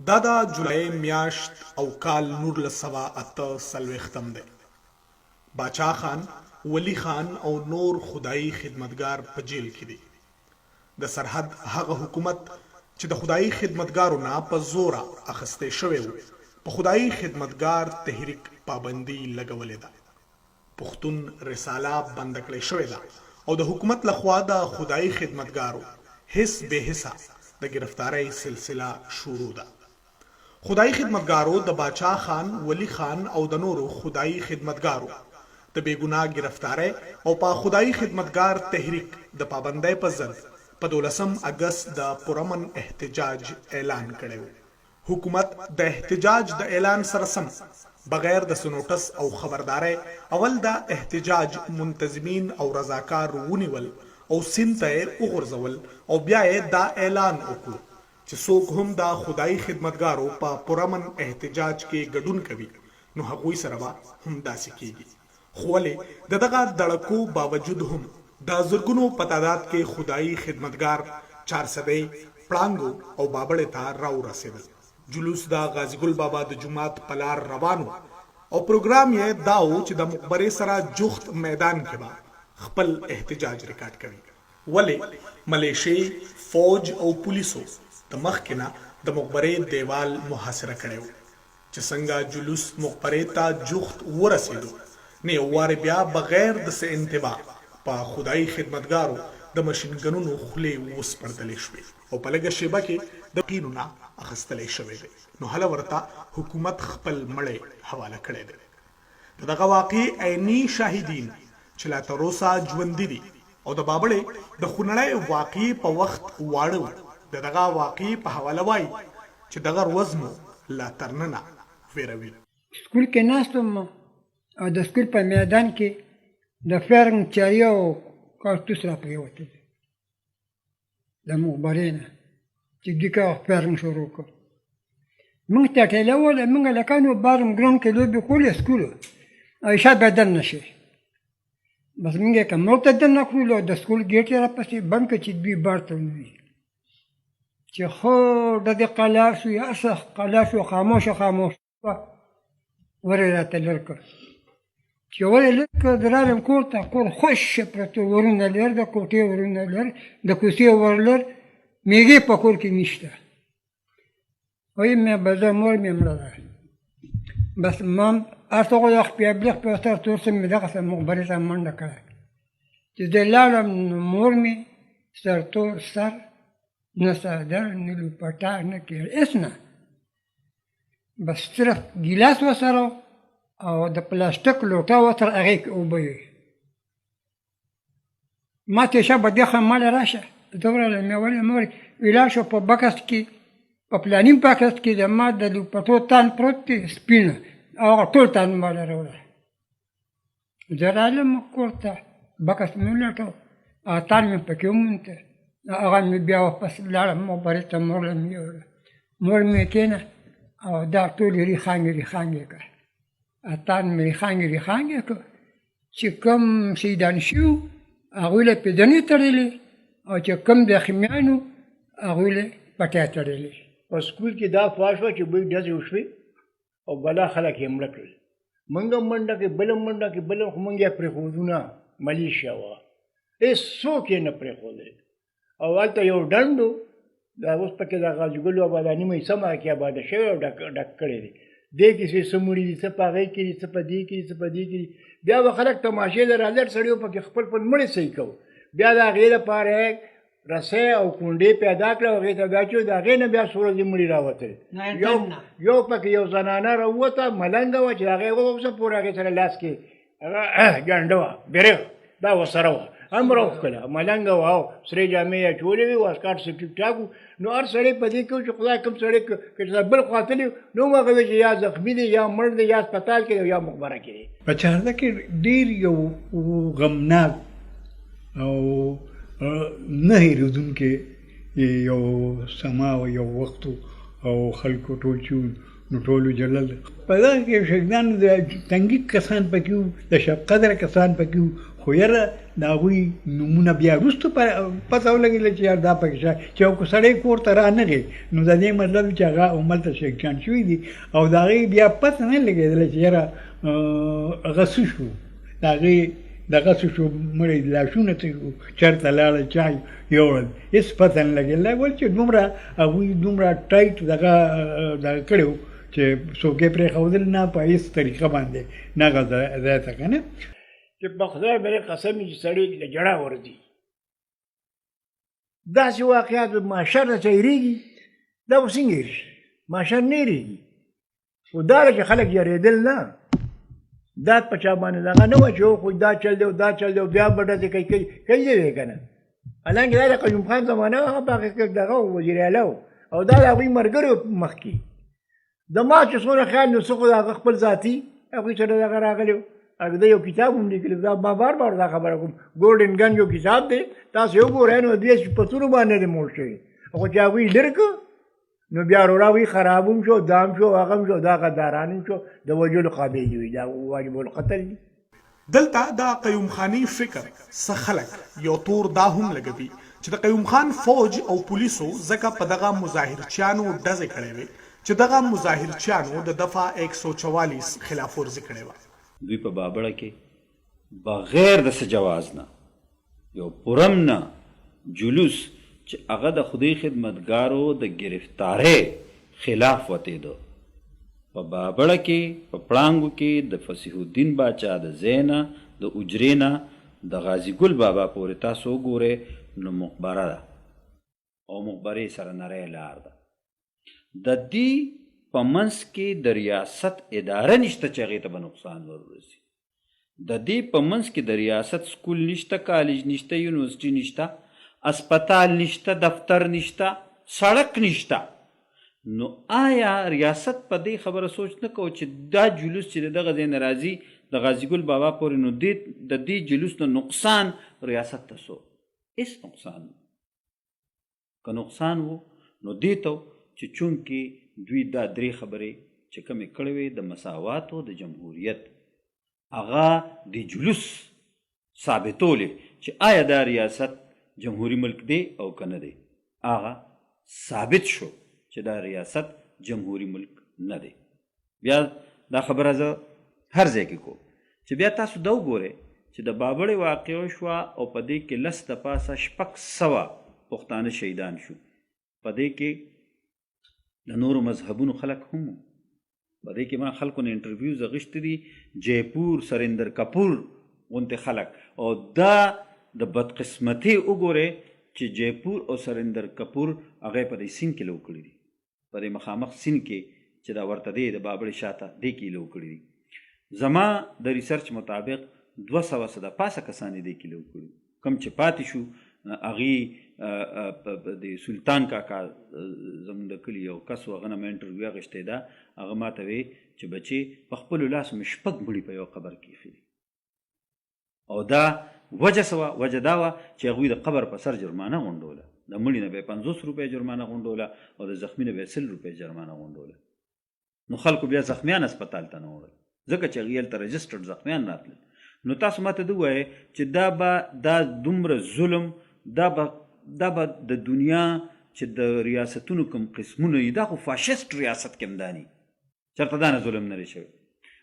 دا د جولای میاشت او کال 1948 دی. باچا خان، ولي خان او نور خدايي خدمتګار په جېل کې دي. د سرحد هغه حکومت چې د خدايي خدمتګارو نه په زوره اخستی شوی و، په خدايي خدمتګار تحریک پابندي لګولې ده. پښتون رساله بنده کړی شوې ده او د حکومت له خوا د خدايي خدمتګارو حس بې حسه د ګرفتارۍ سلسله شروع ده. خدايي خدمتګارو د باچا خان، ولي خان او د نورو خدايي خدمتګارو د بې ګناه ګرفتارۍ او په خدايي خدمتګار تحريک د پابندۍ په ضد په دولسم اګست د پرامن احتجاج اعلان کړی و. حکومت د احتجاج د اعلان سره سم بغیر د څه نوټس او خبردارۍ اول د احتجاج منتظمین او رضاکار ونیول او سیند ته یې وغورځول او بیا یې دا اعلان وکړو چې څوک هم د خدایي خدمتګارو په پرامن احتجاج کې ګډون کوي نو هغوی سره به همداسې کیږي. خو ولې د دغه دړکو باوجود هم د زرګونو په تعداد کې خدايي خدمتګار چارسدې، پړانګو او بابړې ته راورسېدل. جلوس د غازي ګل بابا د جومات په لار روان و او پروګرام یې دا و چې د مقبرې سره جوخت میدان کې به خپل احتجاج ریکارډ کوي. ولې ملېشې، فوج او پولیسو د مخکې نه د مقبرې دېوال محاصره کړی و. چې څنګه جلوس مقبرې ته جوخت ورسېدو نو یو وارې بیا بغیر د څه انتباه په خدایي خدمتګارو د مشین ګنونو خولې وسپړدلې شوې او په لږه شېبه کې د قینو نه اخستلی شوی دی نو هله ورته حکومت خپل مړی حواله کړی دی. د دغه واقعې عیني شاهدین چې لا تر اوسه ژوندي دي او د بابړې د خونړۍ واقعې په وخت واړه وو، د دغه واقعې په حواله وايي چې دغه روځ مو لا تر ننه وېروي. سکول کې ناست وم او د سکول په میدان کې د فایرنګ چاري او کارتوس را پرېوتل د مخبرې نه چې دوی که فایرنګ شروع کړ. موږ ته ټیله وله، موږ هلکانو بارم ګراونډ کې لوبې کولې سکول او عشا بیا دننه شي. بس موږ یې که مور ته دننه کړو د سکول ګېټ یې راپسې بند کړ چې دوی بار ته ووځي. چې ښه ډزې قلار شو، هر څه قلار شو، خاموشه خاموش ور یې راته لر کړ. چې ور یې لر کړ، زه راغلم کور ته، کور خوش پرتو، ورونه لر، د کوټې ورونه لر، د کوڅې ور لر، میږې په کور کې نشته. وایي مې به مور مې مړه ده. بس ما هر څه غوښتل، خپې خپې سر تور څه مې دغسې مقبرې ته منډه کړه. چې زه لاړم نو مور مې سر تور سر، نه څادر، نه لوپټه، نه کیړ، هېڅ نه. بس صرف ګیلاس ورسره او د پلاستیک لوټه ورسره، هغې کې اوبه وې. ما ته شه به دې ماله راشه. زه ورغلم، مې ولې مور ویلا شو په بکس کې، په پلاني بکس کې زما د لوپټو تان پروت دی سپین، او هغه ټول تان ماله راوړه. زه راغلم کور ته، بکس مې ولټو، هغه تان مې پکې ومونده. هغه مې بیا واپس لاړم مقبرې ته، مور له مې یوړه. مور مې کښېنه او دا ټولې ریښانګې ریښانګې کړه، اتان مې ریښانګې ریښانګې کړه. چې کوم شهیدان شوي هغوی له پیدنې تړلې او چې کوم زخمیان وو هغوی له پټی تړلې. په سکول کې دا افواه شوه چې بوی ډزې وشوې او بلا خلک یې مړه کړل. موږ هم منډه کړې، بل هم منډه کړې، بل هم، خو موږ یې پرېښودو نه، ملیشیا وه، هېڅوک یې نه پرېښودل. او هلته یو ډنډ و، دا اوس پکې د غازي ګلو آباده نیمه حصه مې آباده شوې او ډک کړی دی. دې کې څه مړي دي، څه په هغې کې دي، څه په دې کې دي، څه په دې کې دي. بیا به خلک تماشې له راځي، سړیو پکې خپل خپل مړي صحیح کوو. بیا د هغې لپاره رسۍ او کونډې پیدا کړې او هغې ته بیا چې د هغې نه بیا څو ورځې مړي راوتل. یو پکې یو زنانه راووته، ملنګه وه، چې هغې اوسه پورې هغې سره لاس کې هغه ګنډه وه، بیرغ دا ورسره وه، هم راوښکله، ملنګه وه او سرې جامې یې اچولې وې، واسکاټ څه ټیک ټاک و. نو هر سړی په دې کې و چې خدای کوم سړی که چې بل خوا تللی نو هم هغه وي چې یا زخمي دی، یا مړ دی، یا هسپتال کې دی، یا مقبره کې دی. په چارده کې ډېر یو غمناک او نه هېرېدونکی یو سما او یو وخت او خلکو ټول چې نو ټولو جلل په دغه کې شهیدان د تنګي کسان پکې وو، د شب قدر کسان پکې وو. خو یاره د هغوی نومونه بیا وروسته پته ولګېده چې یار دا پکې شته چې یو سړی کور ته رانغی نو د دې مطلب چې هغه هملته شهیدان شوي دي او د هغې بیا پته نه لګېدله چې یاره هغه څه شو، د هغې دغه څه شو، مړی لاشونه څه شو، چېرته لاړل، چا یوړل، هېڅ پته نه لګېدله. ول چې دومره هغوی دومره ټایټ دغه دغه کړی و چې څوک یې پرېښودل نه په هېڅ طریقه باندې نه هغه ځای ته که نه. چې په خدای باندې قسم وي چې سړی له ژړا ورځي. داسې واقعات معاشر نه څه هېرېږي؟ دا به څنګه هېر شي؟ معاشر نه هېرېږي. خو دا ده چې خلک یریدل نه، دا په چا باندې دغه نه وه چې خو دا چل دی او دا چل دی او بیا به ډزې کوي کوي کوي یې وې که نه. حالانکه دا د قیوم خان زمانه وه، هغه په حقیقت دغه وزیر اعلی و او دا د هغوی ملګرو مخکې. د ما چې څومره خیال نو څه خو د هغه خپل ذاتي هغوی سره دغه راغلی و. هغه ده یو کتاب هم لیکلی، دا ما بار بار دا خبره کوم، ګولډن ګن یو کتاب دی، تاسو یې وګورئ نو دې صفتونو باندې دی موړ شوی، خو چې هغوی لرې کړ نو بیا وروره وی خراب هم شو، دام شو، هغه هم شو، دا غداران هم شو، د وژلو قابل دي، دا واجب القتل دي. دلته د قیوم خاني فکر څه خلک یو تور دا هم لګوي چې د قیوم خان فوج او پولیسو ځکه په دغه مظاهرچیانو ډزې کړې وې چې دغه مظاهرچیانو د دفعه ایک سو چوالیس خلاف ورزي کړې وه. دوی په بابړه کې بغیر د څه جواز نه یو پرامنه جلوس چې هغه د خدای خدمتګارو د ګرفتارۍ خلاف وتېده په بابړه کې په پړانګو کې د فصیح الدین باچا د ځای نه د حجرې نه د غازي ګل بابا پورې تاسو وګورئ نو مقبره ده او مقبرې سره نری لار ده د دې په منځ کې د ریاست اداره نشته چې هغې ته به نقصان ورورسي. د دې په منځ کې د ریاست سکول نشته، کالج نشته، یونیورسټي نشته، هسپتال نشته، دفتر نشته، سړک نشته. نو آیا ریاست په دې خبره سوچ نه کوو چې دا جلوس چې د دغه ځای نه راځي د غازي ګل بابا پورې نو دې د دې جلوس نه نقصان ریاست ته څو؟ هیڅ نقصان نه. که نقصان وو نو دې ته و چې چونکې دوی دا درې خبرې چې کومې کړې وې د مساواتو د جمهوریت هغه د جلوس ثابتولې چې آیا دا ریاست جمهوري ملک دی او که نه دی، هغه ثابت شو چې دا ریاست جمهوري ملک نه دی. بیا دا خبره زه هر ځای کې کوم چې بیا تاسو دا وګورئ چې د بابړې واقع وشوه او په دې کې لس د پاسه 600 پښتانه شهیدان شو. په دې کې د نورو مذهبونو خلک هم وو. په دې کې ما خلکو نه انټرویوز اخیستي دي، جیپور، سریندر کپور غونتې خلک، او دا د بدقسمتۍ وګورئ چې جیپور او سریندر کپور هغه په دې سیند کې لو کړي دي. په دې مخامخ سیند کې چې دا ورته دی د بابړې شاته دې کې لو کړي دي. زما د ریسرچ مطابق 200 څه د پاسه کسان یې دې کې لو کړي، کوم چې پاتې شو هغوی د سلطان کاکا زموږ د کلي یو کس و، هغه نه مې انټرویو اخیستې ده، هغه ما ته وی چې بچې په خپلو لاسو مې شپږ مړي په یو قبر کې ایښي دي. او دا وجه څه وه؟ وجه دا وه چې هغوی د قبر په سر جرمانه غونډوله، د مړي نه به یې 50 روپۍ جرمانه غونډوله او د زخمي نه به یې 100 روپۍ جرمانه غونډوله. نو خلکو بیا زخمیان هسپتال ته نه وړل، ځکه چې هغوی هلته رجسټرډ زخمیان راتلل. نو تاسو ماته ده ووایئ چې دا به دا دومره ظلم دا به دا به د دنیا چې د ریاستونو کوم قسمونه دي دا خو فاشیست ریاست کې هم دا نه چرته دا نه ظلم نه دی شوی.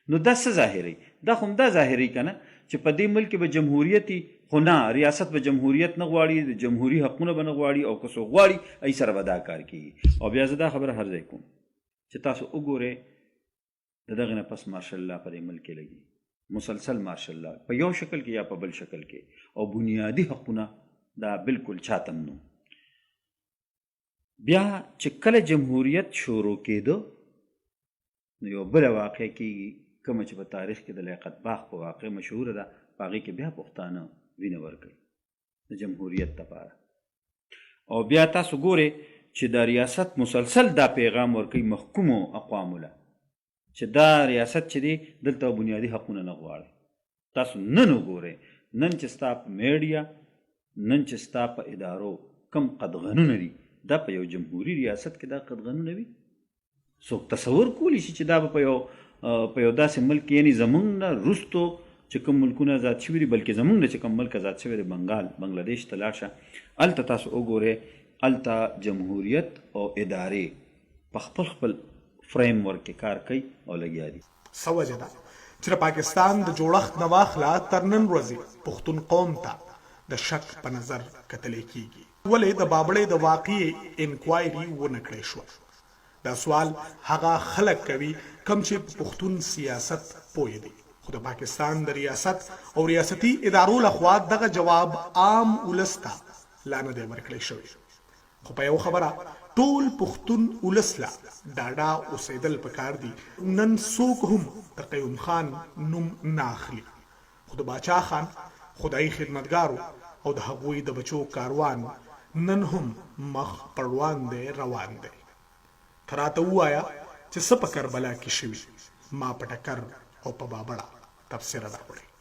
نو دا څه ظاهروي؟ دا خو همدا ظاهروي که نه چې په دې ملک کې به جمهوریت وي، خو نه ریاست به جمهوریت نه غواړي، د جمهوري حقونه به نه غواړي او که څوک غواړي هغوی سره به دا کار کېږي. او بیا زه دا خبره هر ځای کوم چې تاسو وګورئ د دغې نه پس مارشل لا په دې ملک کې لګي، مسلسل مارشل لا په یو شکل کې یا په بل شکل کې، او بنیادي حقونه دا بالکل چاته هم نه. بیا چې کله جمهوریت شروع کېده نو یو بله واقع کېږي کومه چې په تاریخ کې د لیاقت باغ په واقع مشهوره ده، په هغې کې بیا پښتانه وینه ورکوي د جمهوریت لپاره. او بیا تاسو ګورئ چې دا ریاست مسلسل دا پیغام ورکوي محکومو اقوامو له چې دا ریاست چې دی دلته بنیادي حقونه نه غواړي. تاسو نن وګورئ، نن چې ستا په میډیا، نن چې ستا په ادارو کم قدغنونه دي، دا په یو جمهوري ریاست کې دا قدغنونه وي؟ څوک تصور کولی شي چې دا به په یو په یو داسې ملک کې، یعنی زمونږ نه وروستو چې کوم ملکونه ازاد شوي دي، بلکې زمونږ نه چې کوم ملک ازاد شوی دی، بنګال، بنګله دېش ته لاړ شه، هلته تاسو وګورئ، هلته جمهوریت او ادارې په خپل خپل فریم ورک کې کار کوي او لګیا دي. څه وجه ده چې د پاکستان د جوړښت نه واخله تر نن ورځې پښتون قوم ته د شک په نظر کتلی کیږي؟ ولې د بابړې د واقعې انکوایري ونه کړی شوه؟ دا سوال هغه خلک کوي کوم چې په پښتون سیاست پوه دي خو د پاکستان د ریاست او ریاستي ادارو لخوا دغه جواب عام ولس ته لا نه دی ورکړی شوی خو په یوه خبره ټول پښتون ولس له ډاډه اوسیدل پکار دي نن څوک هم د قیوم خان نوم نه اخلي خو د باچا خان، خدايي خدمتګارو او د هغوی د بچو کاروان نن هم مخ پر وړاندی روان دی. ته راته ووایه چې څه په کربلا کې شوي، ما په ټکر او په بابړه تبصره راوړې.